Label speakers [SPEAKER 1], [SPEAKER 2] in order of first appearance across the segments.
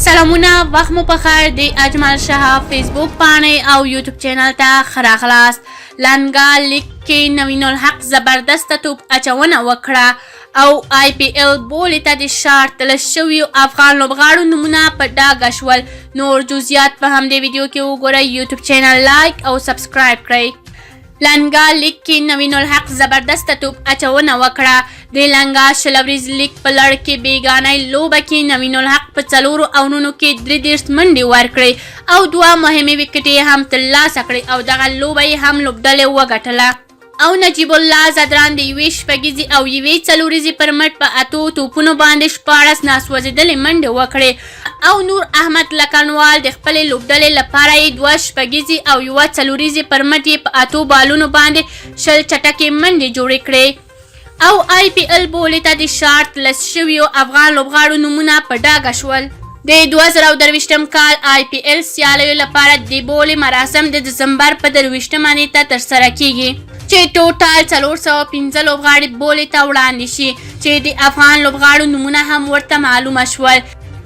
[SPEAKER 1] سلامونه، وخت مو پخیر. د اجمل شهاب فیسبوک پاڼې او یوټیوب چینل ته ښه راغلاست. لنګا لیګ کې نوین الحق زبردسته توپ اچونه وکړه او آی پي ایل بولې ته د شارتل شویو افغان لوبغاړو نومونه په ډاګه شول. نور جزئیات په همدې ویډیو کې وګورئ. یوټیوب چینل لایک او سبسکرایب کړئ. لنګا لیګ کې نوین الحق زبردسته توپ اچونه وکړه. د لنګا 20 اوریز لیګ په لړ کې بیګانۍ لوبه کې نوین الحق په څلورو اورونو کې 33 منډې ورکړې او دوه مهمې ویکټې هم ترلاسه کړې او دغه لوبه یې هم لوبډلې وګټله. او نجیب الله ځدران د یوې شپږیزې او یوې څلوریزې پر مټ په اتو توپونو باندې 16 ناسوځېدلې منډې وکړې او نور احمد لکڼوال د خپلې لوبډلې لپاره یې دوه شپږیزې او یوه څلوریزې پر مټ یې په اتو بالونو باندې 20 چټکې منډې جوړې کړې. او آی پي ایل بولې ته د شارت لست شویو افغان لوبغاړو نومونه په ډاګه شول. د 2023 کال آی پي ایل سیالیو لپاره د بولې مراسم د دسمبر په 23مه نیټه ترسره کیږي، چې ټوټال 405 لوبغاړي بولې ته وړاندې شي، چې د افغان لوبغاړو نومونه هم ورته معلومه شول.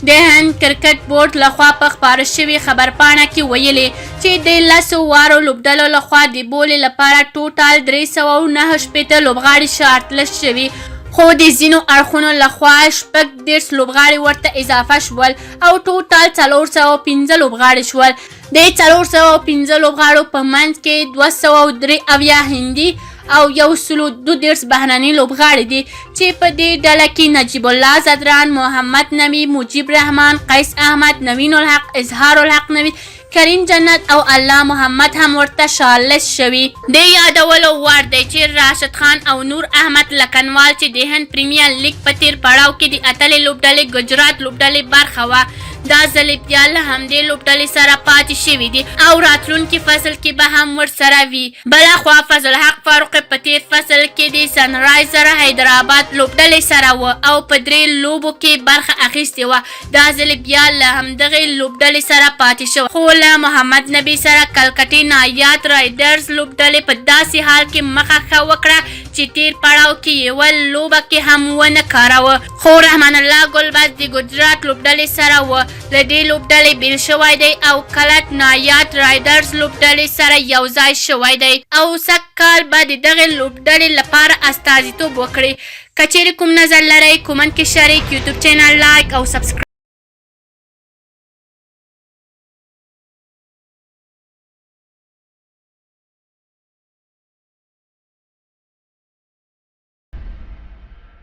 [SPEAKER 1] د هند کرکټ بورډ لخوا په خپاره شوي خبرپاڼه کې ویلي، چې د لسو وارو لوبډلو لخوا د بولې لپاره ټوټال 369 لوبغاړي شارټ لست شوي، خو د ځینو اړخونو لخوا 36 لوبغاړي ورته اضافه شول او ټوټال 405 لوبغاړي شول. د 405 لوبغاړو په منځ کې 273 هندي او 132 بهرني لوبغاړي دي، چې په دې ډله کې نجیب الله ځدران، محمد نبي، مجیب رحمان، قیس احمد، نوین الحق، اظهار الحق نوید، کریم جنت او الله محمد هم ورته شارلس شوي. د یادولو وړ دی چې راشد خان او نور احمد لکنوال، چې د هند پریمیر لیګ په تیر پړاو کې د اتلې لوبډلې ګجرات لوبډلې برخه وه، دا ځلې بیا له همدې لوبډلې سره پاتې شوي دي او راتلونکي فصل کې به هم ورسره وي. بله خوا فضل حق فاروقي په تیر فصل کې د سنرایزر حیدرآباد لوبډلې سره و او په درې لوبو کې برخه اخیستې وه. دا ځلې بیا له همدغې لوبډلې سره پاتې شوی، خو له محمد نبي سره کلکټې نایات رایډرز لوبډلې په داسې حال کې مخه ښه وکړه چې تیر پړاو کې یوه لوبه کې هم ونه کاراوه. خو رحمان الله ګلباز د ګجرات لوبډلې سره و، له دې لوبډلې بیل شوی دی او کلت نایات رایډرز لوبډلې سره یو ځای شوی دی او سږ کال به د دغې لوبډلې لپاره استازیتوب وکړي. که چیرې کوم نظر لرئ، کومنټ کې شریک. یوټیوب چینل لایک او سبسکرایب.